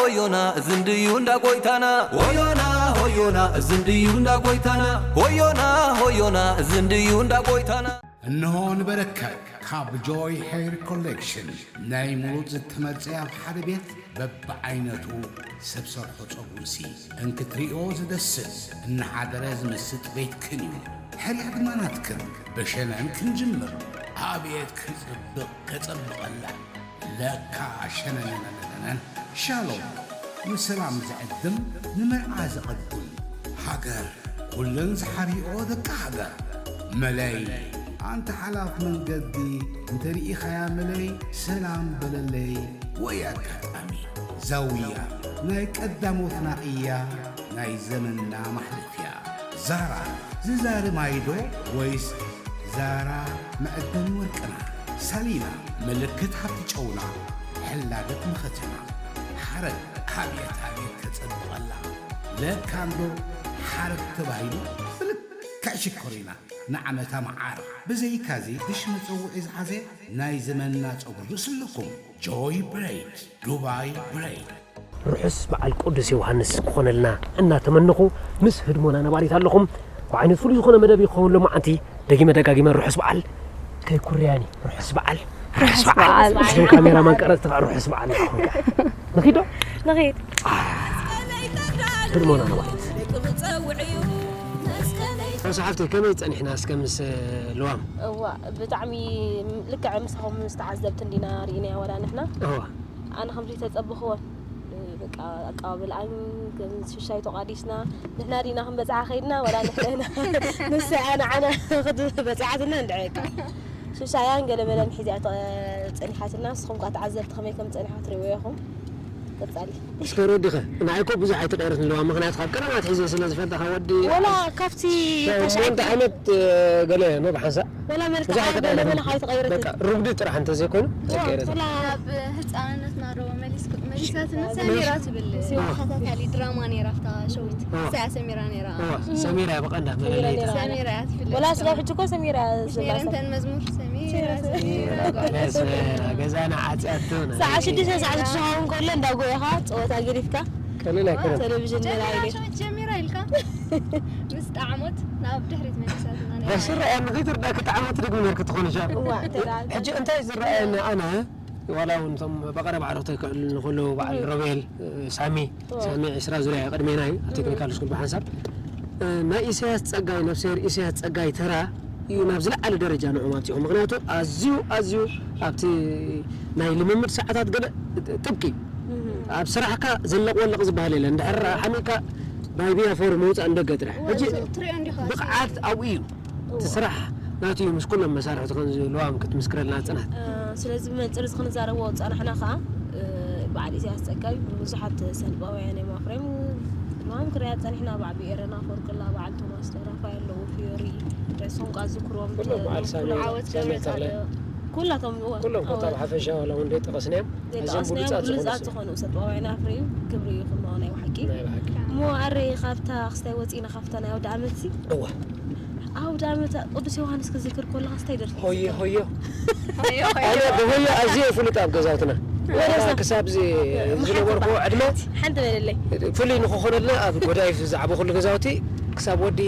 ሆዮና እዚ እንድዩ እንዳ ጎይታና። ሆዮና ሆዮና እዚ እንድዩ እንዳ ጎይታና። ሆዮና ሆዮና እዚ እንድዩ እንዳ ጎይታና። እንሆ ንበረከት ካብ ጆይ ሄር ኮሌክሽን ናይ ምሩፅ ዝተመርፀ ኣብ ሓደ ቤት በብዓይነቱ ሰብ ሰርሖ ፀጉርሲ እንክትሪኦ ዝደስስ እናሓደረ ዝምስጥ ቤትክን እዩ። ሕርያ ድማ ናትክን። ብሸነን ክንጅምር። ኣቤት ክፅብቕ ከፀብቐላ። ለካ ሸነነነነነን። ሻሎም ንሰላም ዝዕድም ንመርዓ ዘቐድም። ሃገር ኩለን ዝሓርይኦ ደቂ ሃገር። መለይ ኣንተ ሓላፍ መንገዲ እንተ ርኢኻያ መለይ ሰላም በለለይ። ወይ ኣጋጣሚ ዛውያ ናይ ቀዳሞትና እያ ናይ ዘመንና ማሕለፍያ። ዛራ ዝዛሪ ማይዶ ወይስ ዛራ መዕደኒ ወርቅና? ሳሊና ምልክት ሃብቲ ጨውና ሕላገት መኸተና። ሓረግ ኣብየት ኣብየት ከጸብቐላ። ለካ እንዶ ሓረግ ተባሂሉ ብልክዕ ሽኮሪና ንዓመታ መዓር። ብዘይካዚ ብሽ መጸውዒ ዝሓዘ ናይ ዘመንና ጸጉሪ ርእሲ ኣለኩም። ጆይ ብሬድ፣ ዱባይ ብሬድ። ርሑስ በዓል ቅዱስ ዮሃንስ ክኾነልና እናተመነኹ፣ ምስ ህድሞና ነባሪት ኣለኹም። ብዓይነት ፍሉይ ዝኾነ መደብ ይኸውን ሎማዓንቲ። ደጊመ ደጋጊመ ርሑስ በዓል። ከይኩርያኒ፣ ርሑስ በዓል። ርሑስ በዓል። ርሑስ በዓል። እዞም ካሜራማን ቀረጽቲ ከዓ ርሑስ በዓል ንዓኹም ከዓ። ንኺዶ? ንኺድ። ህድሞና ነባሪት። ሮዛ ሓፍተይ፣ ከመይ ጸኒሕና እስከ ምስ ልዋም? እዋ፣ ብጣዕሚ ልክዕ ምሳኹም ምስ ተዓዘብቲ እንዲና ርኢናያ ዋላ ንሕና። እዋ። ኣነ ከምዚ ተጸበኽዎን፣ በቃ ኣቀባብልኣን ከም ሽሻይ ተቋዲስና፣ ንሕና ዲና ክንበጽዓ ከይድና ዋላ ንሕና ንሳ እያ ንዓና ክትበጽዓትና እንድዒ በቃ። ሽሻያን ገለ መለን ሒዛ እያ ተ-፣ ጸኒሓትና። ንስኹም ከኣ ተዓዘብቲ ከመይ ከም ጸኒሓ ክትርእይዎ ኢኹም። ቀጻሊ። እስከ ረዲኸ፣ ንዓይ እኮ ብዙሕ ኣይተቐየረትን ኣለዋ፣ ምኽንያቱ ካብ ቀደም ኣትሒዘ ስለ ዝፈልጣ፣ ካብ ወዲ ወላ ካብቲ ሸሞንተ ተሻዒ ዓመት፣ እ፣ ገለ ነው ብሓንሳእ። ወላ መልክዓ ብዙሕ ኣይተቐየረትን። ገለ መለ ካብ ተቐየረት። በቃ፣ ርጉዲ ጥራሕ እንተዘይኮይኑ፣ ዋ፣ ኣይቀየረትን። ወላ ናብ ህፃንነትና ዶ መሊስ-፣ መሊሳትና? ሰሚራ ትብል። ዋ። ተኸታታሊ ድራማ ነይራ፣ ኣብታ ሸዊት። ዋ። ሳያ ሰሚራ ነይራ። ዋ፣ ሰሚራ እያ ብቐንዳ ሰሚራ መለለይታ። ነይራ። ሰሚራ እያ ትፍለጥ። ወላ ስጋብ ሕጂ እኮ ሰሚራ እያ ዝብላ ሰብ። እንተን መዝሙር ሰሚራ፣ ሰሚራ፣ ሰሚራ፣ ጓል ሰሚራ፣ ገዛና ዓፅያቶ፣ ሰዓት ሽዱሽተ፣ ሰዓት ሽዱሽተ ክኸውን ከሎ እንዳጎየኻ ፀወታ ገዲፍካ ቀሊል ኣይኮነን። ቴሌቪዥን ጀሚራ፣ ምርኣይ። ሸዊት ጀሚራ ኢልካ። ምስ ጣዕሞት ናብ ድሕሪት መሊሳትና ነይራ። ስረ እያ ንኸይትርዳእኪ ጣዕሞት ትደግሚ ነርኪ ትኾኒ ሻ። እዋ፣ እንተ ደኣ ሕጂ እንታይ ዝረኣየኒ ኣነ፣ ዋላ እውን እቶም ብቐረባ ኣዕሩኽተይ ክዕልሉኒ ከለዉ፣ በዓል እም። ሮቤል፣ እ፣ ሳሚ፣ እዋ። ሳሚ ዕስራ ዙርያ እዩ ቅድሜና እዩ፣ ኣብ እም። ቴክኒካል ስኩል ብሓንሳብ። እ፣ ናይ ኢሳያስ ጸጋይ፣ ነፍስሄር ኢሳያስ ጸጋይ ተራ እዩ ናብ ዝለዓለ ደረጃ ንዕኦም ኣብጺሑ። ምኽንያቱ ኣዝዩ፣ ኣዝዩ ኣብቲ ናይ ልምምድ ሰዓታት ገለ ጥብቂ እዩ። እም። ኣብ ስራሕካ ዘለቕ ወለቕ ዝበሃል የለን። እንድሕር ሓሚእካ ናይ ቢያ ፎርም ምውጻእ ንደገ ጥራሕ። እዋ፣ ሕጂ እሱ ትሪኦ እንዲኻ፣ ብቕዓት ኣብኡ እዩ። እዋ። እቲ ስራሕ ናቱ እዩ፣ ምስ ኩሎም መሳርሕቲ ከም ዝህልዋም ክትምስክረልና ጽናት። እ፣ ስለዚ ብመንጽር እዚ ክንዛረቦ ዝጸናሕና ከኣ፣ እ፣ በዓል ኢሳያስ ጸጋይ ብዙሓት ሰልባውያን እዮም ኣፍርዮም። ንዕኦም ክሪኣ ጸኒሕና፣ በዓል ብኤረና ኣፈወርቅላ፣ በዓል ቶማስ ተራፋይ ኣለዉ፣ ፊዮሪ፣ ርእሶም ከኣ ዝክሮም፣ ኩሎም በዓል ሳሚ፣ ኩሎም ዓወት ሳሚ ገብረ ተኽለ። ጻድቕ፣ ኩላቶም፣ እዋ፣ ኩሎም ኮታ ዓወት። ብሓፈሻ ዋላ እውን ዘይጠቐስናዮም፣ ኣዝዮም ዘይጠቐስናዮም ብሉጻት ዝኾኑ ብሉጻት ሰብ። ዝኾኑ ሰልባውያን ኣፍርዩ፣ ክብሪ ይኹኖ ናይ ብሓቂ። ናይ ብሓቂ። እሞ ኣረ፣ ካብታ ክስታይ ወጺእና፣ ካብታ ናይ ኣውደ ዓመትሲ፣ እዋ። ኣውደ ዓመት ቅዱስ ዮሃንስ ክዝክር ከለኻስ እንታይ ደርፊ ሆየ ይዝከር? ሆየ። ሆየ ሆየ። ኣነ ብሆየ ኣዝየ ፍሉጥ ኣብ ገዛውትና። ወደዛ። ክሳብ እዚ ምሓት ዝነበርኩዎ ዕድመ ሓንቲ በለለይ። ፍሉይ ንክኾነልና ኣብ ጎዳይፍ ዝዓበኹሉ ገዛውቲ ክሳብ ወዲ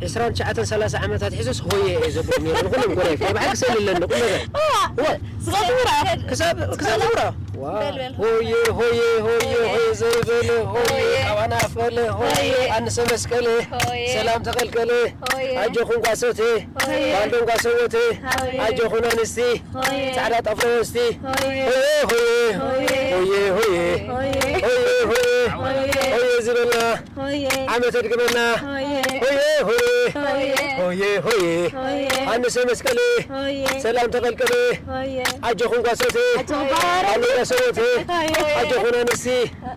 ዕስራን ትሽዓተን ሰላሳ ዓመታት ሒዘስ ሆየ እየ ዘብሎም ነይረ ንኹሎም ጎዳይፍ። ናይ ብሓቂ ስእሊ ኣለኒ ቁም ነገር። እዋ። እዋ። ስጋብ ትምራ። ክሳብ፣ ክሳብ ትምራ። ዋ። በል፣ በል። ሆየ፣ ሆየ፣ ሆየ፣ ሆየ። ሆየ ዘይበለ፣ ሆየ፣ ሆየ። ካብ ኣናፈለ፣ ሆየ፣ ሆየ። ኣንሰ መስቀለ፣ ሆየ። ሰላም ተቐልቀለ፣ ሆየ። ኣጆኹም ጓሶቴ፣ ሆየ። ባንዶም ጓሰቦቴ፣ ሆየ። ኣጆኹም ኣንስቲ፣ ሆየ። ጻዕዳ ጠፍሮ ወስቲ፣ ሆየ። ሆየ፣ ሆየ። ሆየ። ሆየ፣ ሆየ። ሆየ። ሆየ፣ ሆየ። ሆየ። ሆየ ዝበልና፣ ሆየ። ዓመት ኣድግመና። ሆየ። ሆየ፣ ሆየ። ሆየ። ሆየ፣ ሆየ። ሆየ። ኣንሰ መስቀለ። ሆየ። ሰላም ተቐልቀለ። ሆየ። ኣጆኹም ጓሶቴ። ኣጆኹም ጓሶቴ። ኣጆኹም ጓሶቴ። ሆየ። ኣጆኹም ኣንስቲ።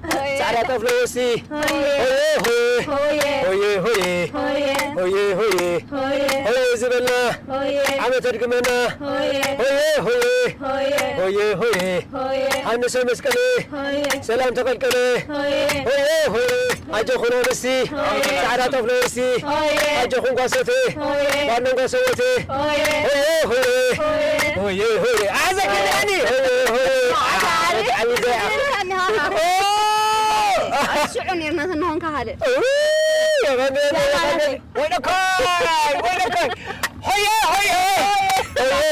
ሆየ። ጻዕዳ ጠፍሎ ወስቲ። ሆየ። ሆየ፣ ሆየ። ሆየ። ሆየ፣ ሆየ። ሆየ። ሆየ፣ ሆየ። ሆየ። ሆየ ዝበልና። ሆየ። ዓመት ኣድግመና። ሆየ። ሆየ፣ ሆየ። ሆየ። ሆየ፣ ሆየ። ሆየ። ሆየ። ኣንሰ መስቀለ። ሆየ። ሰላም ተቐልቀለ። ሆየ። ሆየ፣ ሆየ። ኣጆኹና ኣንስቲ። ሆየ። ጻዕዳ ጠፍሎ ወስቲ። ሆየ። ኣጆኹም ጓሶቴ። ሆየ። ባሎም ጓሶቦቴ። ሆየ። ሆየ፣ ሆየ። ሆየ። ሆየ፣ ሆየ። ኣዘክርኒ። ሆየ፣ ሆየ። ኣታ ዓሊ። ብጣዕሚ ዘያ። ኦ! ሽዑ ነርና ተንኾንካ ካልእ። ወይለኮይ ወይለኮይ ሆየ ሆየ ሆየ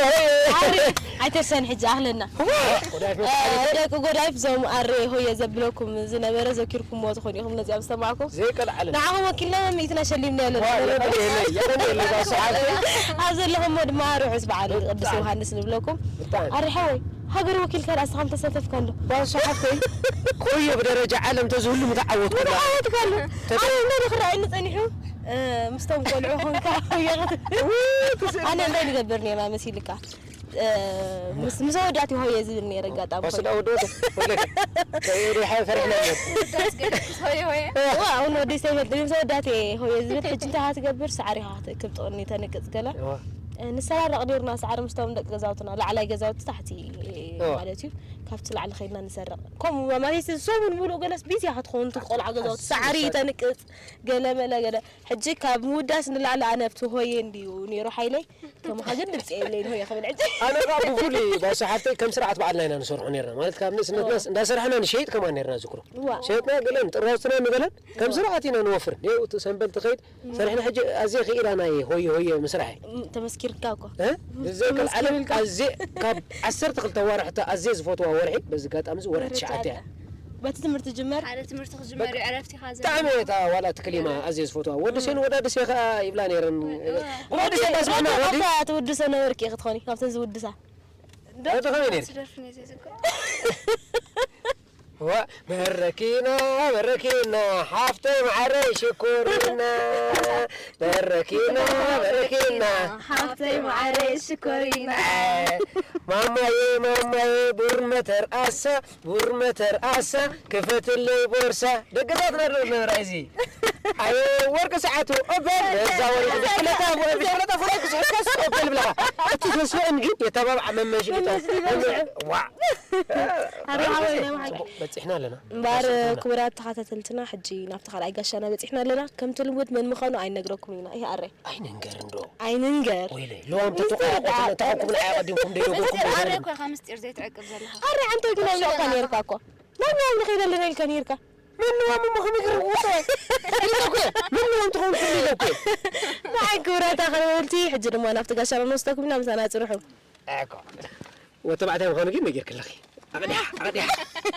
ሆየ ኣይተሰን ሕጂ ኣኽለና ደቂ ጎዳይፍ ዞም ኣረ ሆየ ዘብለኩም ዝነበረ ዘኪርኩምዎ ትኾኑ ኢኹም ነዚኣ ምስ ሰማዕኩም ዘይቀልዓለ ንዓኹም ወኪልና ሚእትና ሸሊምና ኣለና ኣብ ዘለኹሞ ድማ ርሑስ በዓል ቅዱስ ዮሃንስ ንብለኩም ኣረ ሓወይ ሃገር ወኪልካ ዳኣ እስኻ ምተሳተፍካ እንዶ ባሱ ሓፍተይ ሆየ ብደረጃ ዓለም ተዝህሉ ምተዓወትኩ ምተዓወትካ ኣሎ ኣነ እንዶ ክረኣየኒ ጸኒሑ ምስቶም ቆልዑ ኾንካ ሆየ ኣነ እንታይ ንገብር ነርና መሲልካ ምስ ምስ ኣወዳእቲ ሆየ ዝብል ነይረ ኣጋጣሚ ኮይኑ። ወስዳ ወደ ወደ ወለከ ከይዲ ሓ ፈሪሕና ነበር ዳስ ገለ ሆየ ሆየ ዋ እውን ወዲ ዝተይፈልጥ ምስ ኣወዳእቲ ሆየ ዝብል ሕጂ እንታይ ትገብር ሳዕሪ ኢኻ ክትእክብ ጥቕኒ ተንቅጽ ገለ ንሰራረቕ ነርና ሳዕሪ ምስቶም ደቂ ገዛውትና ላዕላይ ገዛውቲ ታሕቲ ማለት እዩ ካብቲ ላዕሊ ከይድና ንሰርቕ ከምኡ ማለት ሰሙን ሙሉእ ገለስ ቢዝያ ክትኸውን ትቆልዓ ገዛውቲ ሳዕሪ ተንቅጽ ገለ መለ ገለ ሕጂ ካብ ምውዳስ ንላዕሊ ኣነ ኣብቲ ሆየ እንድዩ ነይሩ ሓይለይ ከማኻ ግን ድምፂ የብለይን ሆየ ክብል ሕጂ ኣነ ካ ብፉሉይ ባሱ ሓፍተይ ከም ስርዓት በዓልና ኢና ንሰርሖ ነርና ማለት ካብ ንእስነትናስ እንዳሰራሕና ንሸይጥ ከማን ነርና ዝክሮ ሸየጥና ገለን ጥራውስትና ንገለን ከም ስርዓት ኢና ንወፍር ኔው እቲ ሰንበል ትኸይድ ሰሪሕና ሕጂ ኣዝየ ክኢላ ናይ ሆየ ሆየ ምስራሕ ተመስኪርካ እኮ ብዘይከል ዓለም ኣዝየ ካብ ዓሰርተ ክልተ ዋርሕታ ኣዝየ ዝፈትዋ ወርሒ በዚ ኣጋጣሚ እዚ ወርሒ ትሽዓተ እያ በቲ ትምህርቲ ጅመር ሓደ ትምህርቲ ክጅመር እዩ ዕረፍቲ ካ ብጣዕሚ እየ እታ ዋላ እቲ ክሊማ ኣዝየ ዝፈትዋ ወዲ ሴን ወዳ ደሴ ከዓ ይብላ ነይረን ወዲ ሴን ዳስማና ወዲ ትውድሰ ነበርኪ ክትኾኒ ካብተን ዝውድሳ ወዲ ከመይ ነይርኪ ትደርፍን እየ ዘይዝክሮ ዋ በረኪና በረኪና ሓፍተይ ማዓረይ ሽኮሪና በረኪና በረኪና ሓፍተይ ማዓረይ ሽኮሪና ማማዬ ማማዬ ቡር መተርኣሳ ቡር መተርኣሳ ክፈትለይ ቦርሳ ደገዛትና ዶ ነበራ እዚ ኣየ ወርቂ ሰዓቱ ኦበል በዛ ወርቂ ብሽክለታ ብሽክለታ ፍረ ክስሕከስ ኦበል ብለኻ እቲ ተስፍዕን ግን የተባብዓ መመሽግታ ዋ ኣርባሓ ወይና መሓቂ በፂሕና ኣለና እምበኣር ክቡራት ተኸታተልትና ሕጂ ናብቲ ካልኣይ ጋሻና በፂሕና ኣለና ከምቲ ልሙድ መን ምዃኑ ኣይነግረኩም ኢና ይህ ኣረ ኣይንንገር እንዶ ኣይንንገር ወይለ ለዋም ተተቋቁትና ተሓኩም ንዓይ ኣቐዲምኩም ደይደጎኩም ኣረ እኮ ኢኻ ምስጢር ዘይትዕቅብ ዘለኻ ኣረ ዓንተ ግን ኣውሊቕካ ነይርካ እኮ ማንዋም ንኸይደ ኣለና ኢልካ ነይርካ ምንዋም እሞ ከመይ ክረግቡ ሰብኣይ ኢለ እኮ ምንዋም ትኸውን ክብል ኢለ እኮ ንዓይ ክብራት ኣኸለልቲ ሕጂ ድማ ናብቲ ጋሻና ንወስደኩም ኢና ምሳና ፅንሑ ወተባዕታይ ምዃኑ ግን ነጊርክለኺ ኣቕዲሓ ኣቕዲሓ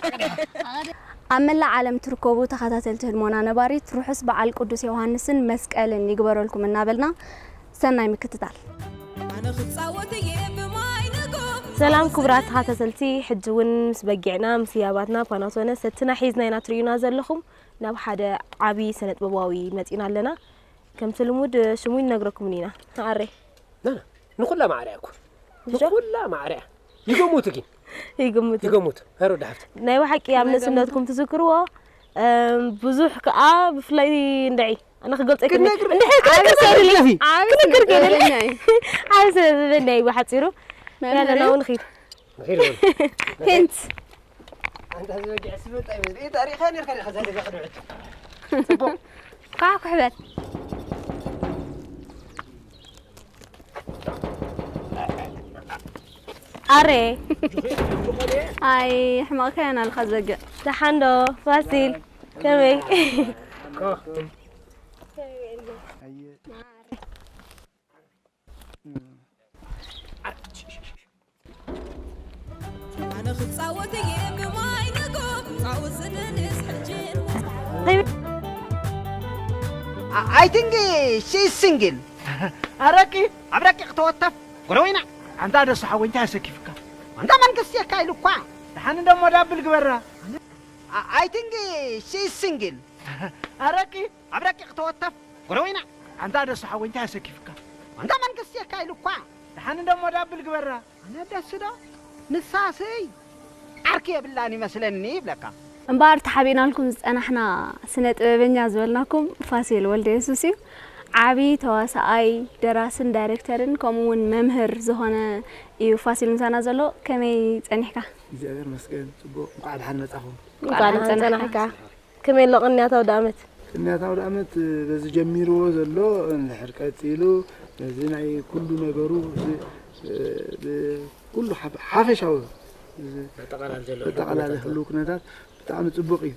ኣቕዲሓ ኣብ መላእ ዓለም ትርከቡ ተኸታተልቲ ህድሞና ነባሪት ርሑስ በዓል ቅዱስ ዮሃንስን መስቀልን ይግበረልኩም እናበልና ሰናይ ምክትታል። ኣነ ክጻወት እየ ብማይ ንጎም ሰላም ክቡራት ተኸታተልቲ ሕጂ እውን ምስ በጊዕና ምስ ህያባትና ፓናሶነስ ሰትና ሒዝና ኢና ትርእዩና ዘለኹም ናብ ሓደ ዓብዪ ስነጥበባዊ መፂና ኣለና ከምቲ ልሙድ ሽሙ ይነግረኩምን ኢና ኣሬ ንኹላ ማዕርያ እኮ ንኹላ ማዕርያ ይገሙት ግን ይግምቱ ይገሙት ሄሮዳ ሃብቲ ናይ ብሓቂ ኣብ ንእስነትኩም ትዝክርዎ ብዙሕ ከዓ ብፍላይ እንድዒ ኣነ ክገልፀ ክነግር- እንድሕር ክነግር ሰሪለፊ ክነግር ከይደለ ዓብ ስለ ዝበናይ ብሓፂሩ ያለና እውን ኺድ ንኺድ ሂንት ኣንታ ዝበጊዕ ስመጣ ይመስል ታሪኻ ነርካ ዲኻ ዘደጋ ክድዕት ኳዕ ኩሕበል ኣሬ ኣይ ሕመቕካ ኢና ልካ ዘግዕ ደሓንዶ ፋሲል ከመይ ኣነ ክጻወት እየ ብማይ ንጎም ጻውት ዝደንስ ሕጅን I think she's single. ኣረቂ ኣብ ረቂቕ ተወተፍ ጎረወይና ኣንታ ደሱ ሓወይ እንታይ ኣሰኪፍካ ኣንታ መንግስቲ የካ ኢሉ እኳ ደሓን እንደሞ ዳብል ግበራ I think she's single. ኣረቂ ኣብ ረቂቕ ተወተፍ ጎረወይና ኣንታ ደሱ ሓወይ እንታይ ኣሰኪፍካ ኣንታ መንግስቲ የካ ኢሉ እኳ ደሓን እንደሞ ዳብል ግበራ ኣነ ደስ ዶ ንሳስይ ዓርኪ የብላን ይመስለኒ ይብለካ። እምበኣር ተሓቢእናልኩም ዝጸናሕና ስነ ጥበበኛ ዝበልናኩም ፋሲል ወልደየሱስ እዩ። ዓቢ ተዋሳኣይ፣ ደራስን ዳይሬክተርን ከምኡ እውን መምህር ዝኾነ እዩ ፋሲል ምሳና ዘሎ። ከመይ ጸኒሕካ? እግዚኣብሔር ይመስገን ጽቡቕ። እንቋዕ ደሓን መጻኹም። እንቋዕ ደሓን ጸናሕካ። ከመይ ኣሎ ቅንያት ኣውደ ኣመት? ቅንያት ኣውደ ኣመት በዚ ጀሚርዎ ዘሎ እንድሕር ቀጺሉ በዚ ናይ ኩሉ ነገሩ እዚ ኩሉ ሓፈሻዊ ዘጠቓላለ ህልው ኩነታት ብጣዕሚ ጽቡቕ እዩ።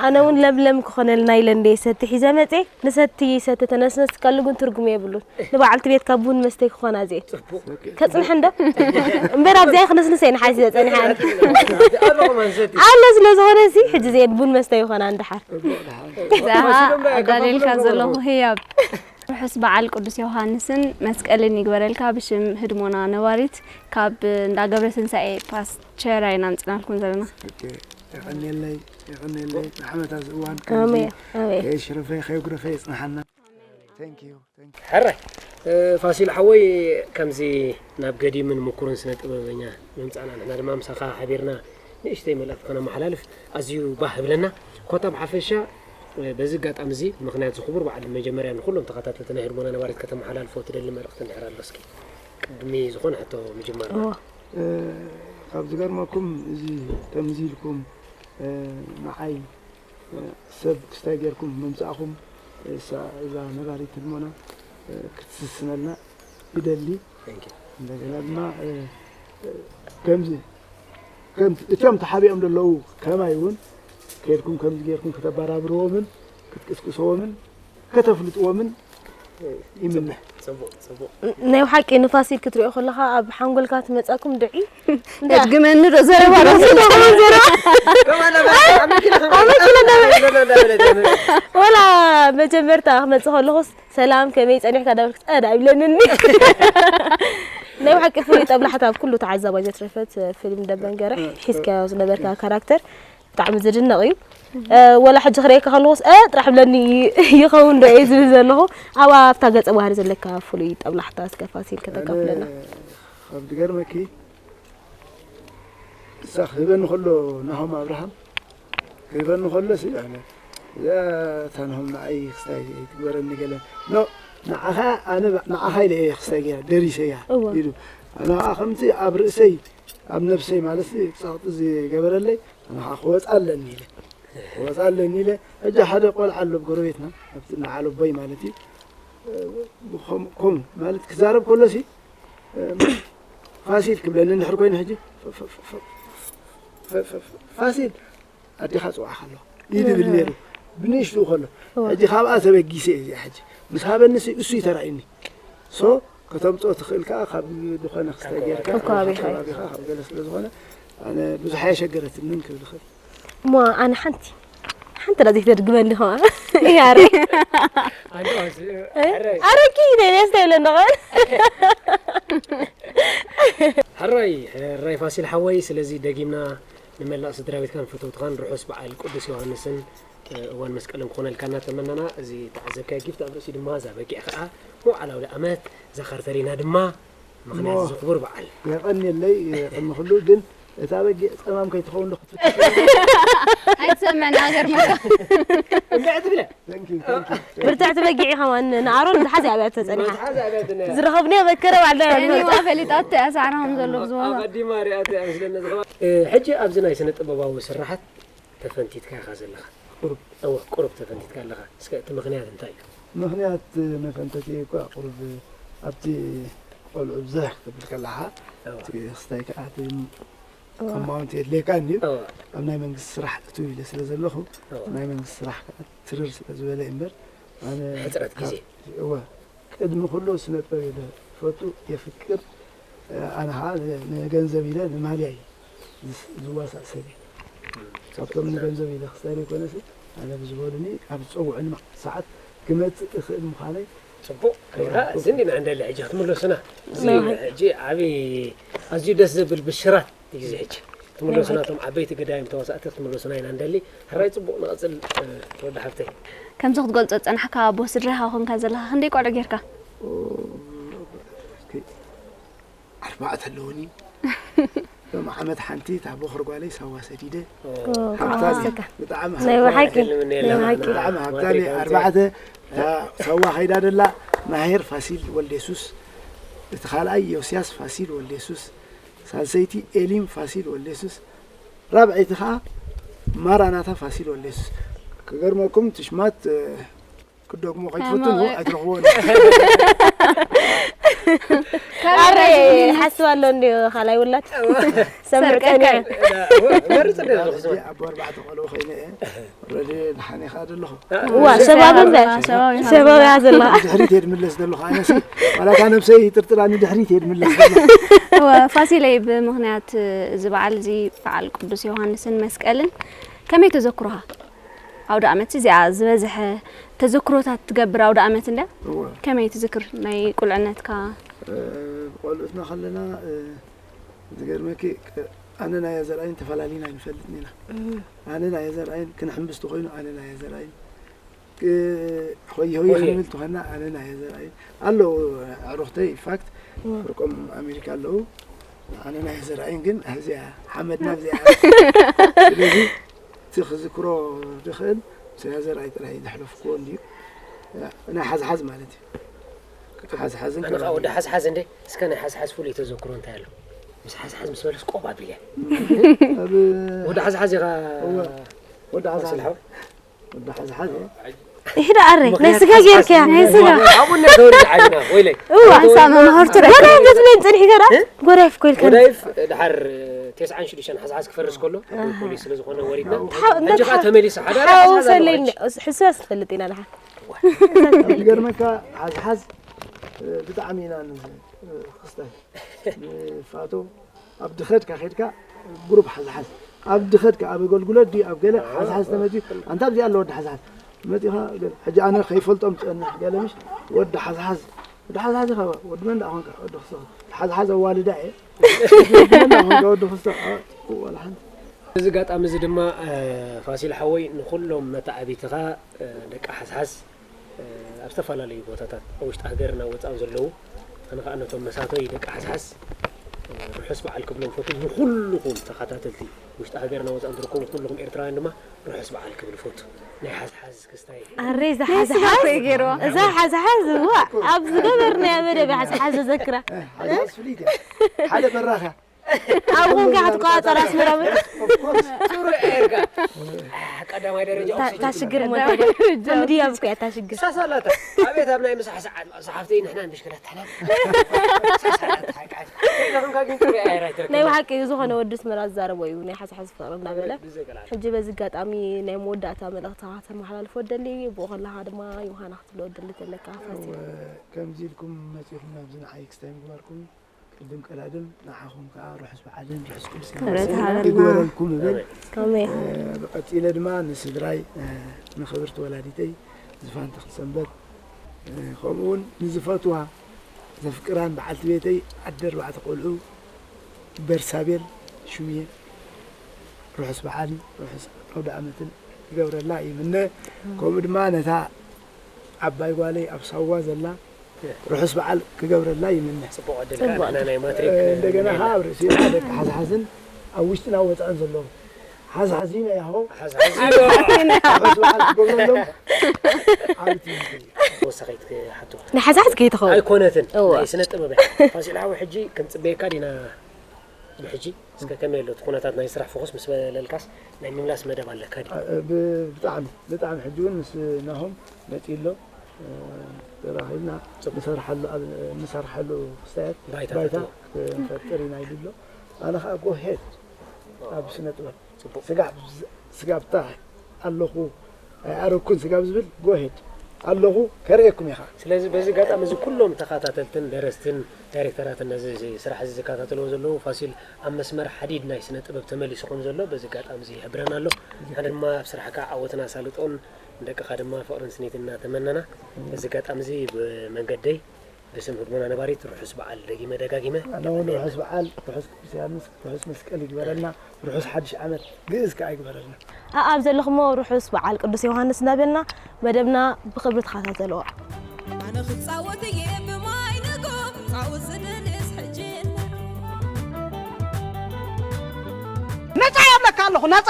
ኣነ እውን ለምለም ክኾነልና ኢለ እንደ ሰቲ ሒዘ መጼ ንሰቲ ሰቲ ተነስነስ ከሉ ግን ትርጉም የብሉን። ንበዓልቲ ቤት ካብ ቡን መስተይ ክኾና እዚኤ ከጽንሐ እንዶ እምበር ኣብዚኣ ክነስንሰ ንሓሲ ዘጸኒሐ ኣነ ኣሎ ስለ ዝኾነ ሲ ሕጂ እዚኤን ቡን መስተ ይኾና እንድሓር። ዛሃ ኣዳሊልካ ዘለኹ ህያብ ርሑስ በዓል ቅዱስ ዮሃንስን መስቀልን ይግበረልካ። ብሽም ህድሞና ነባሪት ካብ እንዳ ገብረ ትንሳኤ ፓስቸር ኢና ምጽናልኩም ዘለና። የቐንየለይ የቐንየለይ ንዓመት ኣብዚ እዋን ከምዚ ኣሜን ኣሜን። ከየሽረፈ ከየጉረፈ የጽንሓና። Thank you, thank you። ሕራይ እ፣ ፋሲል ሓወይ ከምዚ ናብ ገዲምን ምኩርን ስነ ጥበበኛ ምምጻእና ንሕና ድማ ምሳኻ ሓቢርና ንእሽተይ መልእኽቲ ከነመሓላልፍ ኣዝዩ ባህ ይብለና። ኮታ ብሓፈሻ እ፣ በዚ ኣጋጣሚ እዚ ምኽንያት እዚ ክቡር በዓል መጀመርያ ንኩሎም ተኸታተልቲ ናይ ህድሞና ነባሪት ከተመሓላልፎ ትደሊ መልእኽቲ እንድሕር ኣሎ እስኪ ቅድሚ ዝኾነ ሕቶ ምጅማርና። እወ። እ፣ ካብ ዝገርመኩም እዚ ከምዚ ኢልኩም እ፣ ንዓይ እ፣ ሰብ ክስታይ ጌርኩም ምምጻእኹም እሳ እዛ ነባሪት ህድሞና እ፣ ክትስስነልና ይደሊ። Thank you። እንደገና ድማ እ፣ እ፣ ከምዚ ከም እቶም ተሓቢኦም ዘለዉ ከማይ እውን ከድኩም ከምዚ ጌርኩም ከተበራብርዎምን ክትቅስቅስዎምን ከተፍልጥዎምን ይምነ። ጽቡቕ ጽቡቕ። ናይ ብሓቂ ንፋሲል ክትሪኦ ከለኻ ኣብ ሓንጎልካ ትመጻኩም ድዒ እድግመኒ ዶ ዘረባ ዶ ዘረባ ወላ መጀመርታ ክመጽእ ከለኹስ ሰላም ከመይ ጸኒሕካ ዳበልክ ጸዳ ይብለንኒ። ናይ ብሓቂ ፍሉይ ጠብላሕታ ኣብ ኩሉ ተዓዛባይ ዘትረፈት ፊልም ደበንገረ ሒዝካዮ ዝነበርካ ካራክተር ብጣዕሚ ዝድነቕ እዩ። ወላ ሕጂ ክርእየካ ከለኹስ እ ጥራሕ ብለኒ ይኸውን ዶ እየ ዝብል ዘለኹ። ኣብ ኣብታ ገጸ ባህሪ ዘለካ ፍሉይ ጠብላሕታ እስከ ፋሲል ከተካፍለና። ካብ ዝገርመኪ እሳ ክህበኒ ከሎ ናሆም ኣብርሃም ክህበኒ ከሎ ሲ ኣነ እዛ እታ ናሆም ንዓይ ክስታይ ትግበረኒ ገለ ኖ ንዓኻ ኣነ ንዓኻ ኢለ እየ ክስታይ ገይረ ደሪሰያ እወ። ኢሉ ንዓ ከምቲ ኣብ ርእሰይ ኣብ ነብሰይ ማለት ሲ ጸቕጢ ዝገበረለይ ኣነ ከዓ ክወፃ ኣለኒ ኢለ ክወፃ ኣለኒ ኢለ ሕጂ ሓደ ቆልዓ ኣሎ ጎረቤትና ኣብቲ ንዓለቦይ ማለት እዩ ከም- ከም ማለት ክዛረብ ከሎ ሲ ፋሲል ክብለኒ እንድሕር ኮይኑ ሕጂ ፋሲል ኣዴኻ ፅዋዕኻ ኣለኹ ይድብል ነይሩ ብንእሽትኡ ከሎ ሕጂ ካብኣ ተበጊሰ እየ እዚኣ ሕጂ ምስ ሃበኒ ሲ እሱ ይተራእዩኒ ሶ ከተምፅኦ ትኽእል ከዓ ካብ ዝኾነ ክስታይ ጌርካ ካብ ከባቢኻ እዩ። ከባቢኻ ካብ ገለ ስለ ዝኾነ ኣነ ብዙሕ ኣየሸገረትንን ክብል ይኽእል እሞ ኣነ ሓንቲ ሓንቲ ዳ ዘይተድግመኒ ኸዓ ያረ ኣረኪ ነስተ ይብለኒ ኸ ሕራይ ሕራይ ፋሲል ሓወይ ስለዚ ደጊምና ንመላእ ስድራ ቤትካን ፈተውትኻን ርሑስ በዓል ቅዱስ ዮሃንስን እዋን መስቀልን ክኾነልካ እናተመነና እዚ ተዓዘብካዮ ጊፍት ኣብ ርእሲ ድማ እዛ በጊዕ ከዓ ሞዓል ኣውደ ኣመት እዛ ካርተሪና ድማ ምኽንያት እዚ ክቡር በዓል የቐንየለይ ቅድሚ ኩሉ ግን እታ በጊዕ ፀማም ከይትኸውን ዶ ክትፍትሽ ኣይትሰምዕን ሃገር መ እንድዕ ትብለ Thank you, thank you. ብርትዕቲ በጊዕ ኸማን ንኣሮን ዝሓዘ ኣብያ ተፀኒሓ መትሓዚ ኣብያትና ዝረኸብንዮ መከረ ባዕልና እኒዋ ፈሊጣቶ እያ ሳዕራ ከም ዘሎ ብዝቦታ ኣቐዲማ ሪኣቶ እያ ምስለና ዝኸባ ሕጂ ኣብዚ ናይ ስነ ጥበባዊ ስራሓት ተፈንቲትካ ኢኻ ዘለኻ እወ ቁሩብ ተፈንቲትካ ኣለኻ እስከ እቲ ምኽንያት እንታይ እዩ ምኽንያት መፈንተቲ እኳ ቁሩብ ኣብቲ ቆልዑ ብዝሕ ክትብል ከለኻ እወ እቲ ክስታይ ከዓ እቲ ኣማውንት የድልየካ እንድዩ እወ ኣብ ናይ መንግስቲ ስራሕ እትው ኢለ ስለ ዘለኹ እወ ናይ መንግስቲ ስራሕ ከዓ ትርር ስለ ዝበለ እዩ እምበር ኣነ ሕፅረት ግዜ እወ ቅድሚ ኩሉ ስነ ጥበብ ኢለ ፈቱ የፍቅር ኣነ ከዓ ንገንዘብ ኢለ ንማልያ እዩ ዝስ- ዝዋሳእ ሰብ እዩ ካብቶም ንገንዘብ ኢለ ክስታይ ዘይኮነሲ ኣነ ብዝበሉኒ ኣብ ዝፀውዑኒ ሰዓት ክመፅእ እኽእል ምዃነይ ፅቡቅ ከይራ እዚ እንዲና እንደሊ ሕጂ ክትምለሱና እዚ ሕጂ ዓብዪ ኣዝዩ ደስ ዘብል ብሽራት እዩ እዚ ሕጂ ክትምለሱና እቶም ዓበይቲ ገዳይም ተዋሳእቲ ክትምለሱና ኢና እንደሊ ሕራይ ፅቡቅ ንቐፅል ወዲ ሓፍተይ ከምዚ ክትገልጾ ዝጸናሕካ ኣቦ ስድራኻ ኮንካ ዘለኻ ክንደይ ቆልዑ ጌርካ? ኣርባዕተ ኣለውኒ ሎም ዓመት ሓንቲ እታ ቦኽሪ ጓለይ ሳዋ ሰዲደ ሓምሳካ ብጣዕሚ ናይ ብሓቂ ናይ ብሓቂ ብጣዕሚ ሃብታም እየ ኣርባዕተ እታ ሳዋ ከይዳ ደላ ማሄር ፋሲል ወልደ የሱስ እቲ ካልኣይ ዮስያስ ፋሲል ወልደ የሱስ ሳልሰይቲ ኤሊም ፋሲል ወልደ የሱስ ራብዐይቲ ከዓ ማራናታ ፋሲል ወልደ የሱስ ክገርመኩም ትሽማት ክደግሞ ከይትፈትኑ ኣይትረኽቦን ኣረ ሓስብ ኣሎ እንዲ ካልኣይ ውላድ ሰምርቀን እየ። መርጽ እንደ ዘለኹ እዚ ኣቦ ኣርባዕተ ቆልዑ ኮይነ እየ ረዲ ድሓን ኢኻ ዘለኹ ዋ ሸባብ እምበር ሸባብ እያ ዘለኻ። ድሕሪት እየ ድምለስ ዘለኹ ኣነሲ ዋላታ ነብሰይ ጥርጥራኒ ድሕሪት እየ ድምለስ ዘለኹ ፋሲለይ ብምኽንያት እዚ በዓል እዚ በዓል ቅዱስ ዮሃንስን መስቀልን ከመይ ተዘክሮኻ? ኣውደ ኣመት እዚኣ ዝበዝሐ ተዘክሮታት ትገብር ኣውደ ኣመት እንድያ። ከመይ ትዝክር ናይ ቁልዕነትካ? ቆልዑትና ከለና ዝገርመኪ ኣነ ናይ ኣዘርኣይን ተፈላሊና ኣይንፈልጥን ኢና። ኣነ ናይ ኣዘርኣይን ክንሕምብስ ተኮይኑ ኣነ ናይ ኣዘርኣይን ሆይ ሆይ ክንብል ተኮና ኣነ ናይ ኣዘርኣይን ኣለዉ ኣዕሩክተይ ኢንፋክት ፍርቆም ኣሜሪካ ኣለዉ ኣነ ናይ ኣዘርኣይን ግን ኣብዚኣ ሓመድና ኣብዚኣ ስለዚ እቲ ክዝክሮ ዝኽእል ስለ ዘርኣይ ጥራይ ዘሕለፍክዎ እንድዩ ናይ ሓዝሓዝ ማለት እዩ ሓዝሓዝን ኣነ ከዓ ወዲ ሓዝሓዝ እንደ እስከ ናይ ሓዝሓዝ ፍሉይ ተዘክሮ እንታይ ኣሎ ምስ ሓዝሓዝ ምስ በለስ ቆብ ኣቢለ ኣብ ወዲ ሓዝሓዝ ኢኻ ወዲ ሓዝሓዝ ስልሓው ወዲ ሓዝሓዝ ይሕዳ ኣረ ናይ ስጋ ጌርክያ ናይ ስጋ ኣብኡ ነተወልድ ዓይና ወይለይ እዋ ሓንሳብ መምሃርቱ ጎዳይፍ ዘትብለን ፅንሒ ገራ ጎዳይፍ ኮይልካ ወዳይፍ ድሓር ቴስዓን ሽዱሽተን ሓዝሓዝ ክፈርስ ከሎ ፖሊስ ስለ ዝኾነ ወሪድና ሕጂ ከዓ ተመሊሱ ሓደ ሓወሰለይ ሕሱያስ ትፈልጥ ኢና ድሓር ዝገርመካ ሓዝሓዝ ብጣዕሚ ኢና ክስታይ ንፋቶ ኣብ ድኸድካ ኸድካ ግሩፕ ሓዝሓዝ ኣብ ድኸድካ ኣብ ኣገልግሎት ድዩ ኣብ ገለ ሓዝሓዝ ተመፅዩ ኣንታ ኣብዚኣ ኣሎ ወዲ ሓዝሓዝ መፂኻ ገለ ሕጂ ኣነ ከይፈልጦም ትፀንሕ ገለ ምሽ ወዲ ሓዝሓዝ ወዲ ሓዝሓዝ ኢኻ ወዲ መን ደኣ ኾንካ ወዲ ክስቶ ሓዝሓዝ ኣዋልዳ እየ ወዲ መን ደኣ ኾንካ ወዲ ክስቶ ወላ ሓንቲ እዚ ኣጋጣሚ እዚ ድማ ፋሲል ሓወይ ንኹሎም መተዓቢትኻ ደቂ ሓዝሓዝ ኣብ ዝተፈላለዩ ቦታታት ኣብ ውሽጢ ሃገርን ኣብ ወፃእን ዘለዉ ኣነ ከዓ ነቶም መሳቶይ ደቂ ሓዝሓዝ ርሑስ በዓል ክብሎም ፈቱ ንኩልኹም ተኸታተልቲ ውሽጢ ሃገርን ኣብ ወፃእን ትርከቡ ኩልኹም ኤርትራውያን ድማ ርሑስ በዓል ክብል ፈቱ ናይ ሓዝሓዝ ክስታይ ኣረ እዛ ሓዝሓዝ ገይርዋ እዛ ሓዝሓዝ ዋ ኣብ ዝገበርናያ መደብ ሓዝሓዝ ዘዘክራ ሓዝሓዝ ፍልይቲ ሓደ በራኻ ኣብ ኹንካ ክትቆፃፀር ኣስመራ መፅእ ሱሩ ኤርጋ ቀዳማይ ደረጃ እታ ሽግር ሞ ከምዲ ኣብ እኮ እታ ሽግር ሳሳላታ ኣቤት ኣብ ናይ ምሳሕ ሰዓት ዝሓፍተይ ንሕና ንሽክለታ ናይ ብሓቂ ዝኾነ ወዲ ኣስመራ ዝዛረቦ እዩ ናይ ሓዝሓዝ ፍቅሪ እንዳበለ ሕጂ በዚ ኣጋጣሚ ናይ መወዳእታ መልእክትካ ከተመሓላልፎ ደሊ ብኡ ከለካ ድማ ዮሃና ክትብሎ ደሊ ዘለካ ፋሲል ከምዚ ኢልኩም መፂኹም ናብዚ ንዓይ ክስታይ ምግባርኩም ቅድም ቀዳድም ንዓኹም ከዓ ርሑስ በዓልን ርሑስ ቅዱስ ክብረት ሃበልና። ይግበረልኩም እብል ኣሜን ብቐፂለ ድማ ንስድራይ ንኽብርቲ ወላዲተይ ዝፋን ተኽልሰንበት ከምኡ እውን ንዝፈትዋ ዘፍቅራን በዓልቲ ቤተይ ኣደ ኣርባዕተ ቆልዑ በርሳቤል ሹምየ ርሑስ በዓልን ርሑስ ኣውደ ዓመትን ክገብረላ ይምነ ከምኡ ድማ ነታ ዓባይ ጓለይ ኣብ ሳዋ ዘላ ርሑስ በዓል ክገብረላ ይምነ። ጽቡቕ ዕድል ከኣ ንሕና ናይ ማትሪክ እንደገና ከኣ ኣብ ርእሲና ደቂ ሓዝሓዝን ኣብ ውሽጥና ወጻእን ዘለዉ ሓዝሓዚና ያሆ ሓዝሓዚና ርሑስ በዓል ክገብረሎም ዓቢ ትምህርቲ እዩ። ወሳኺት ሓቶ ናይ ሓዝሓዝ ከይትኸውን ኣይኮነትን እወ። ናይ ስነ ጥበብ እያ። ፋሲል ሓወይ ሕጂ ክንጽበየካ ዲና ብሕጂ እስከ ከመይ ኣሎ እቲ ኩነታት ናይ ስራሕ ፍኹስ ምስ በለልካስ ናይ ምምላስ መደብ ኣለካ ድዩ? ብ- ብጣዕሚ ብጣዕሚ ሕጂ እውን ምስ ናሆም መፂ ኣሎ ተራኺብና ንሰርሓሉ ኣብ ንሰርሓሉ ክስታያት ባይታ ባይታ ፈጥሩ። ክንፈጥር ኢና ኢሉ ኣሎ ኣነ ከዓ ጎሄድ ኣብ ስነ ጥበብ ስጋብ ስጋብታ ኣለኹ ኣይኣረኩን ስጋብ ዝብል ጎሄድ ኣለኹ ከርእየኩም ኢኻ ስለዚ በዚ ኣጋጣሚ እዚ ኩሎም ተኸታተልትን ደረስትን ዳይሬክተራትን ነዚ ስራሕ እዚ ዝከታተልዎ ዘለዉ ፋሲል ኣብ መስመር ሓዲድ ናይ ስነ ጥበብ ተመሊሱ ከም ዘሎ በዚ ኣጋጣሚ እዚ ይሕብረና ኣሎ። ንሕና ድማ ኣብ ስራሕካ ዓወትን ኣሳልጦን ንደቅኻ ድማ ፍቕርን ስኒትን እናተመነና በዚ ኣጋጣሚ እዚ ብመንገደይ ብስም ህድሞና ነባሪት ርሑስ በዓል ደጊመ ደጋጊመ ኣነ እውን ርሑስ በዓል ርሑስ ቅዱስ ዮሃንስ ርሑስ መስቀል ይግበረልና ርሑስ ሓድሽ ዓመት ግእዝ ከዓ ይግበረልና። ኣኣብ ዘለኹሞ ርሑስ በዓል ቅዱስ ዮሃንስ እናበልና መደብና ብኽብሪ ተኸታተልዎ። ኣነ ክጻወት እየ ብማይ ንጎም ጻወት ዝደልስ ሕጂ ነጻ የብለካ ኣለኹ ነጻ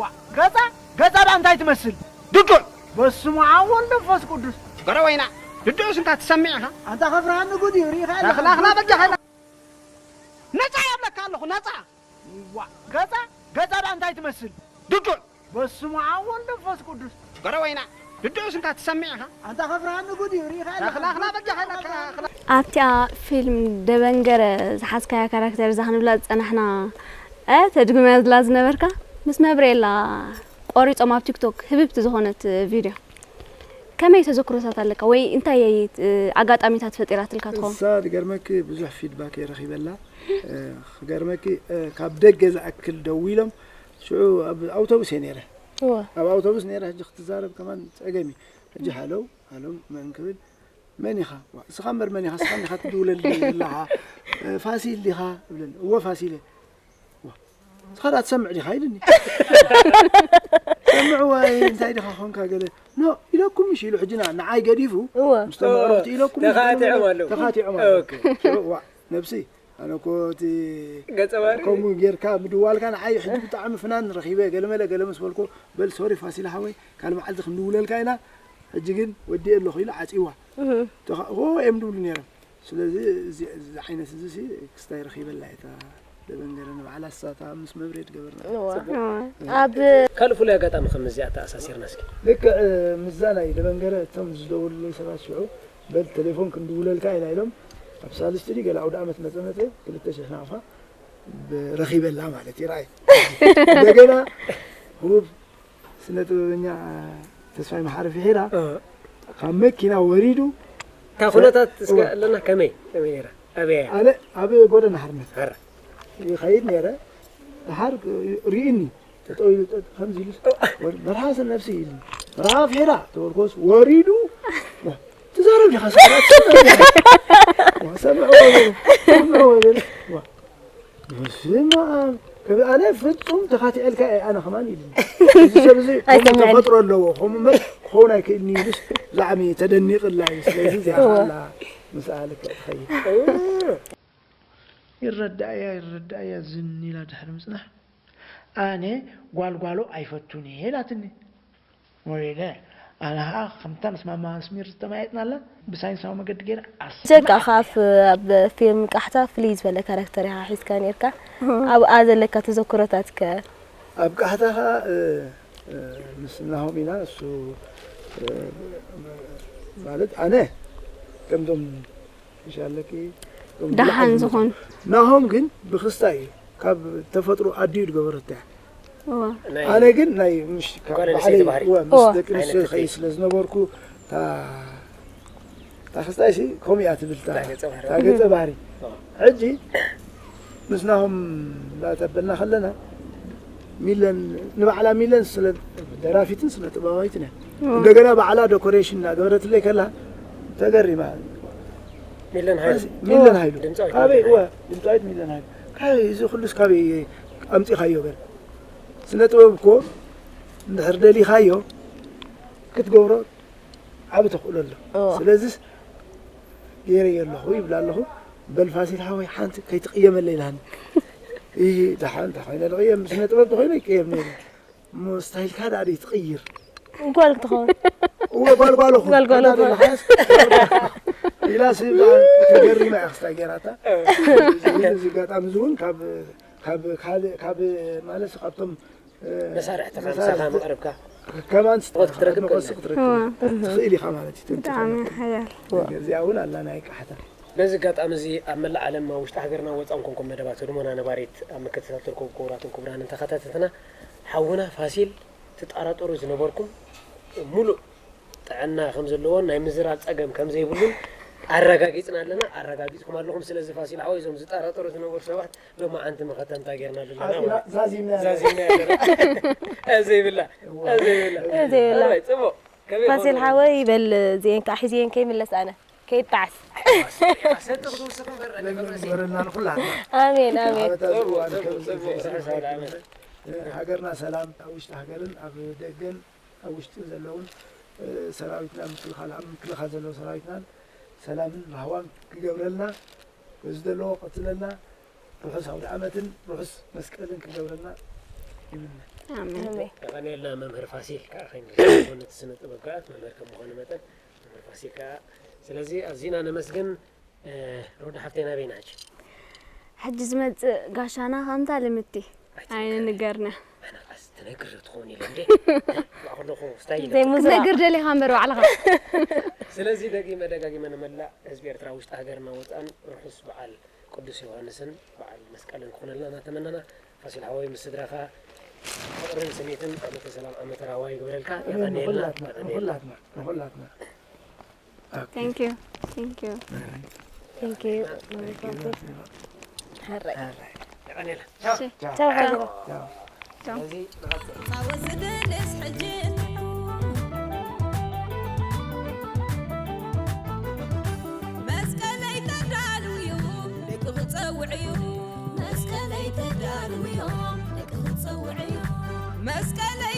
ዋ ገዛ ገዛ ዳ እንታይ ትመስል ድዱዕ በስሙ ኣብ ወልድ መንፈስ ቅዱስ ገረ ወይና ድዱዕስ እንታ ትሰምዕ ኢኻ ኣንታ ከፍርሃኒ ጉድ እዩ ርኢኻ ኣለኻ ላኽላኽላ በጃኻ ነጻ የብለካ ኣለኹ ነጻ ዋ ገዛ ገዛ ዳ እንታይ ትመስል ድዱዕ በስሙ ኣብ ወልድ መንፈስ ቅዱስ ገረ ወይና ድድዑስ እንታ ትሰምዕ ኢኻ? ኣንታ ከፍርሃኒ ጉድ እዩ፣ ሪኢኻ ኣለኻ። ኣኽላ፣ ኣኽላ፣ በጃኻ ኢለካ፣ ኣኽላ። ኣብቲኣ ፊልም ደበንገረ ዝሓዝካያ ካራክተር እዛ ክንብላ ዝጸናሕና፣ እ፣ ተድግመላ ዝነበርካ ምስ መብሬላ ቆሪጾም ኣብ ቲክቶክ ህብብቲ ዝኾነት ቪድዮ። ከመይ ተዘክሮታት ኣለካ? ወይ እንታይ፣ እ፣ ኣጋጣሚታት ፈጢራትልካ ትኸውን? እሳ ዝገርመኪ ብዙሕ ፊድባክ እየ ረኺበላ። እ፣ ክገርመኪ፣ እ፣ ካብ ደገ ዝኣክል ደዊሎም፣ ሽዑ ኣብ ኣውቶቡስ እየ ነይረ። እወ። ኣብ ኣውቶቡስ ነይረ፣ ሕጂ ክትዛረብ ከማን ጸገም እዩ። ሕጂ ሃለው፣ ሃሎም መን ክብል፣ መን ኢኻ? ዋ፣ እስኻ እምበር መን ኢኻ? እስኻ እንዲኻ ትድውለልኒ ዘለኻ። እ፣ ፋሲል ዲኻ? እብለኒ። እወ ፋሲል እየ። ዋ፣ እስኻ ደኣ ትሰምዕ ዲኻ? ኢሉኒ። ሰምዕዋ፣ እንታይ ዲኻ ኾንካ? ገለ፣ ኖ፣ ኢለኩም ምሽ ኢሉ፣ ሕጂ ና-፣ ንዓይ ገዲፉ፣ እወ። ምስቶም ኣዕሩኽቲ ኢለኩም ምሽ ኢሉ፣ ተኻቲዖም ኣለዉ። ተኻቲዖም ኣለዉ። ኦኬ። ሽዑ፣ ዋ፣ ነብሲ፣ ኣነ እኮ እቲ ገጸ ባህሪ። ከምኡ ጌርካ ምድዋልካ ንዓይ ሕጂ ብጣዕሚ ፍናን ረኺበ፣ ገለመለ ገለ ምስ በልኩ፣ በል ሶሪ ፋሲል ሓወይ፣ ካልእ መዓልቲ ክንድውለልካ ኢና፣ ሕጂ ግን ወዲኤ ኣለኹ ኢሉ ዓጺዋ። እህ። ተኻ-፣ ሆ እዮም ድብሉ ነይሮም። ስለዚ እዚ፣ እዚ ዓይነት እዚ ሲ ክስታይ ረኺበላ እየ እታ ደበንገረ ንባዕላ፣ እሳ እታ ምስ መብሬ ትገበርና። እዋ። ጽቡቕ። ኣብ ካልእ ፍሉይ ኣጋጣሚ ከም እዚኣ ተኣሳሲርና እስኪ። ልክዕ፣ እ፣ ምስዛ ናይ ደበንገረ እቶም ዝደውሉለይ ሰባት ሽዑ፣ በል ቴሌፎን ክንድውለልካ ኢና ኢሎም፣ ኣብ ሳልስቲ ድዩ ገለ ኣውደ ዓመት መጸ መጸ፣ ክልተ ሽሕ ናቕፋ ብ-፣ ረኺበላ ማለት እዩ። ረኣይ። እንደገና ህቡብ ስነ ጥበበኛ ተስፋይ መሓሪ ፊሒራ እ። ካብ መኪና ወሪዱ እታ ኩነታት እስከ እወ። ኣለና ከመይ? ከመይ ነይራ? ኣበይ እያ? ኣነ ኣብ ጎደና ሓርነት ሕራ። ይኸይድ ነይረ። ደሓር ርኢኒ። ጠጠው ኢሉ ጠ-፣ ከምዚ ኢሉስ፣ ወ-፣ መርሓ ስነ ነብሲ ኢሉኒ። መርሓ ፊሒራ ተበልኮስ ወሪዱ። ዋ፣ ትዛረብ ዲኻ? ሰምዕ፣ ትሰምዕ ዲኻ? ዋ፣ ሰምዕ ወገን፣ ሰምዕ ወገን። ዋ፣ በስመ ኣብ። ከብ-፣ ኣነ ፍጹም ተኻቲዐልካ እየ፣ ኣነ ከማን ኢሉኒ። እዚ ሰብ እዚ ከምኡ ኣይሰምዕን። ተፈጥሮ ኣለዎ፣ ከምኡ እምበር ክኸውን ኣይክእልን እዩ ኢሉስ ብጣዕሚ ተደኒቕላ እዩ። ስለዚ እዚኣ እወ። ኣላ ምስኣ ልክዕ ትኸይድ። ይረዳእያ፣ ይረዳእያ ዝን ኢላ ድሕሪ ምጽናሕ፣ ኣነ ጓልጓሎ ኣይፈቱን እየ ኢላትኒ። ወይለ፣ ኣነ ኸኣ ከምታ ምስ ማማ ኣስሚር ዝተመያየጥናላ ብሳይንሳዊ መገዲ ገይረ ኣስ-፣ ጀካ ካፍ ኣብ ፊልም ቃሕታ ፍልይ ዝበለ ካራክተር ኢኻ ሒዝካ ኔርካ። ኣብኣ ዘለካ ተዘክሮታት ከ? ኣብ ቃሕታ ኸኣ፣ እ፣ እ፣ ምስ ናሆም ኢና፣ እሱ፣ እ፣ ማለት ኣነ ከምዞም ይሻለኪ፣ እዞም ደሓን ብላዕሊ ዝኾኑ። ናሆም ግን ብክስታይ እዩ። ካብ ተፈጥሮ ኣዲኡ ዝገበረቶ እያ። እዋ። ናይ ኣነ ግን ናይ ምሽ ካብ ጓል ኣንስተይቲ ባዕለይ፣ ባህሪ። እወ፣ ምስ እወ። ደቂ ኣንስትዮ ዓይነት ዝኸይድ ስለ ዝነበርኩ፣ እታ፣ እታ ክስታይ ሲ ከምኡ እያ ትብል፣ እታ፣ ናይ ገጸ ባህሪ። እታ ገጸ ባህሪ። እወ። ሕጂ ምስ ናሆም እንዳተበልና ከለና፣ ሚለን፣ ንባዕላ ሚለን ስለ ደራፊትን ስነ ጥበባዊትን እያ። እወ። እንደገና ባዕላ ዶኮሬሽን እናገበረትለይ ከላ፣ ተገሪማ። ሚለን ሃይሉ። ሚለን ሃይሉ። ድምፃዊት ካበይ? ሚለን እወ፣ ሃይሉ። ድምፃዊት ሚለን ሃይሉ። ካበይ? እዚ ኩሉስ ካበይ ኣምፂኻዮ? በል። ስነ ጥበብ እኮ እንድሕር ደሊኻዮ ክትገብሮ ዓቢ ተኽእሎ ኣሎ። እወ። ስለዚስ ገይረዮ ኣለኹ ይብላ ኣለኹ። በል ፋሲል ሓወይ ሓንቲ ከይትቕየመለይ ኢላኒ። ይሂ፣ ደሓን እንተ ኮይነ ዝቕየም፣ ስነ ጥበብ እንተ ኮይኑ ይቅየም ነይሩ። እሞ ስታይልካ ደኣ ደይ ትቕይር? ጓል ክትኸውን። እወ፣ ጓል ጓል እኹ። ጓል ጓል እኹ። ኢላ ሲ ተገሪማ እያ ክስታይ ገይራታ። እዚ ኣጋጣሚ እዚ እውን ካብ፣ ካብ ካልእ፣ ካብ ማለት ካብቶም፣ እ፣ መሳርሕትኻ መሳርሕቲ ምሳኻ መቕረብካ ከማን ኣድናቖት ክትረክብ ኣድናቖት ክእለ። ክትረክብ እወ። ትኽእል ኢኻ ማለት እዩ። ብጣዕሚ ሓያል። እዚኣ እውን ኣላ ናይ ቃሕታ። በዚ ኣጋጣሚ እዚ ኣብ መላእ ዓለም ኣብ ውሽጢ ሃገርና ወፃእን ኮንኩም መደባት ህድሞና ነባሪት ኣብ ምክትታል ትርከቡ ክቡራትን ክቡራንን ተኸታተልትና ሓውና ፋሲል ትጠራጠሩ ዝነበርኩም ሙሉእ ጥዕና ከም ዘለዎን ናይ ምዝራብ ፀገም ከም ዘይብሉን ኣረጋጊፅና ኣለና፣ ኣረጋጊፅኩም ኣለኹም። ስለዚ ፋሲል ሓወይ እዞም ዝጠራጠሩ ዝነበሩ ሰባት ሎማዓንቲ መኸተምታ ጌርናሉ ኣለና ማለት እዩ። ዛዚምና ኣለና። ዛዚምና ኣለና። እዘይብላ፣ እዘይብላ። እዘይብላ። ኣራይ፣ ፅቡቕ። ከመይ ፋሲል ይኾን? ሓወይ ይበል እዚኤን ከዓ ሒዝየን ከይምለስ ኣነ። ከይጣዓስ። ሰቲ ክትውስኽ እምበር፣ ኣነ ክብረሲ። ግበረልና ንኹላትና። ኣሜን፣ ኣሜን። ዓመታት ጽቡቕ፣ እዋን ጽቡቕ፣ ከም ጽቡቕ። ዝፍስስ ርሑስ በዓል ዓመት። ሃገርና ሰላም፣ ኣብ ውሽጢ ሃገርን ኣብ ደገን ኣብ ውሽጥን ዘለውን፣ እ፣ ሰራዊትና ምክልኻል፣ ኣብ ምክልኻል ዘለዉ ሰራዊትናን ሰላምን ራህዋን ክገብረልና፣ በዚ ዘለዎ ቀጽለልና፣ ርሑስ ኣውደ ዓመትን ርሑስ መስቀልን ክገብረልና ይምነ። ኣሜን። ኣሜን። የቐንየልና መምህር ፋሲል፣ ከዓ ከይንረሳ፣ ነቲ ስነ ጥበብ ግብኣት መምህር ከም ምዃኑ መጠን፣ መምህር ፋሲል ከዓ፣ ስለዚ ኣዚና ነመስግን። እ፣ ሮዳ ሓፍተይ ናበይ ኢና ሕጂ? ሕጂ ዝመጽእ ጋሻና ከምታ ልምቲ ኣይትንገር። ኣይንንገርና። ኣነ ቃስ ትነግር ትኸውን ኢለ እንዴ? ብኣኹሎ ስታይል ዘይሙዝራ ክትነግር ደሊኻ እምበር ባዕልኻ። ስለዚ ደጊመ ደጋጊመ ንመላእ ህዝቢ ኤርትራ ውሽጢ ሃገርና ወፃን ርሑስ በዓል ቅዱስ ዮሃንስን በዓል መስቀልን ክኾነልና እናተመነና፣ ፋሲል ሓወይ ምስ ስድራኻ ፍቕርን ስኒትን ዓመተ ሰላም ዓመተ ራህዋ ይግበረልካ። የቐንየልና። ንኹላትና ንኹላትና ንኹላትና Thank you. Thank you. Thank you. የቐንየልና። ቻው ሓቢባ። ስለዚ ንቐፅል። ናወስደንስ ሕጂ መስቀለይ ተዳልውዩ ደቂ ክፀውዕዩ መስቀለይ ተዳልውዮም ደቂ ክፀውዕዩ መስቀለይ